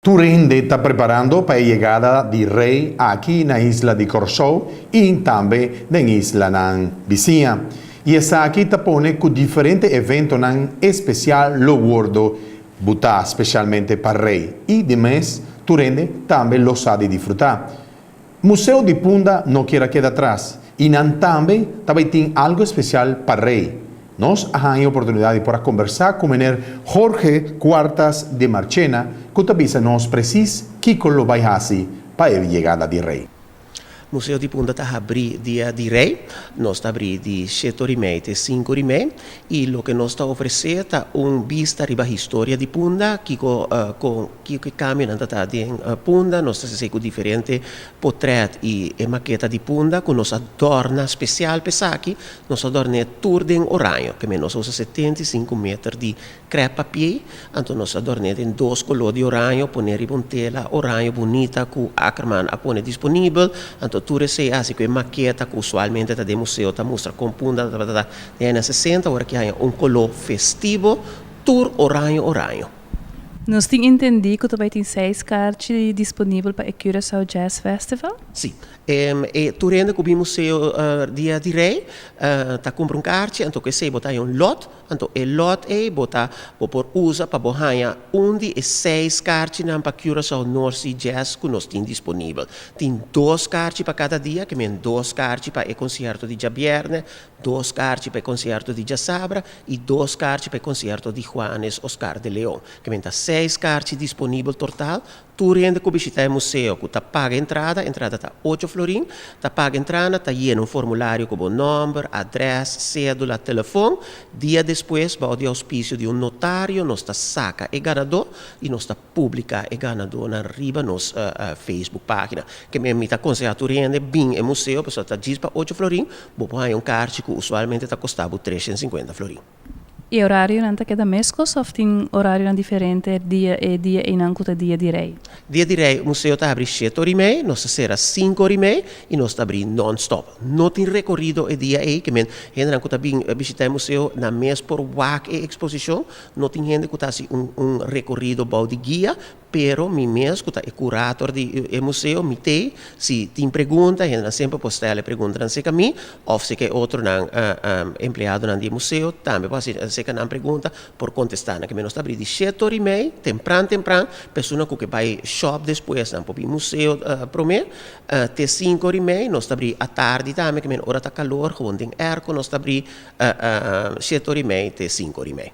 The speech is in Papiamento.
Tur hende ta preparando pa e yegada di Rei aki na isla di Kòrsou i tambe den islanan bisiña. I esaki ta pone ku diferente eventonan espesial lo wòrdu butá spesialmente pa Rei i dimes tur hende tambe lo sa di difrutá. Museo di Punda no kier a keda atras i nan tambe ta bai tin algu espesial pa Rei. Nos a haña e oportunidat di por a kombersá ku mener Jorge Cuartas de Marchena ku ta bisa nos presis kiko lo bai hasi pa e yegada di Rei. Museo di Punda ta habrí dia di Rei. Nos ta habrí di shete ora i mei te sinku ora i mei i loke nos ta ofresé ta un bista riba historia di Punda, kiko kon kiko e kambionan ta ta den Punda. Nos ta hasi ku diferente potrèt i e maketa di Punda ku nos a dòrna spesial pa esaki. Nos a dòrn'é tur den oraño, ke men nos a usa 75 meter di krèp papié, anto nos a dòrn'é den dos koló di oraño, pon'é riba un tela oraño bunita ku Ackerman a pone disponibel, anto tur esei a hasi ku e maketa ku usualmente ta den museo ta mustra kon Punda tabata den añanan 60, ora ki haña un koló festivo, tur oraño oraño. Nos tin entendí ku ta bai tin seis karchi disponibel pa e Curaçao Jazz Festival? Sí. E tur hende ku bin museo Dia di Rei ta kumpra un karchi, anto ku esei bo ta haña un lòt, anto e lòt ei bo ta bo por usa pa bo haña un di e seis karchinan pa Curaçao North Sea Jazz ku nos tin disponibel. Tin dos karchi pa kada dia, ke men dos karchi pa e konsierto di djabièrnè, dos karchi pa e konsierto di djasabra i dos karchi pa e konsierto di Juanes Oscar de Leon. Ke men ta seis karchi disponibel tortal. Tur hende ku bishitá e museo ku ta paga entrada, entrada ta ocho florin, ta paga entrada, ta yena un formulario ku bo nòmber, adrès, sédula, telefon. Dia despues, bou di ouspicio di un notario, nos ta saka e ganadó i nos ta publiká e ganadónan riba nos Facebook página. Ke men mi ta konsehá tur hende bin e museo pasobra ta djis pa ocho florin bo por haña un karchi ku usualmente ta kosta bo 350 florin. E orarionan ta keda meskos òf tin orarionan diferente dia e dia einan ku ta dia di rei? Dia di rei museo ta habri shete ora i mei, nos ta sera sinku ora i mei i nos ta habri nònstòp. No tin rekorido e dia ei, ke men hendenan ku ta bin bishitá e museo nan mes por wak e eksposishon. No tin hende ku ta hasi un un rekorido bou di guia, Pero mi mes ku ta e kurator di e museo, mi t'ei, si tin pregunta, hendenan semper por stèl e preguntanan serka mi, òf serka e otronan empleadonan di e museo tambe por hasi serka nan pregunta, por kontestá nan. Keme nos ta abrí di shete ora i mei, tempran tempran, persona ku ke bai shòp despues nan por bin museo promé, te sinku ora i mei, nos ta abrí atardi tambe, keme ora ta kalor, gewoon den èrko nos ta abrí shete ora i mei te sinku ora i mei.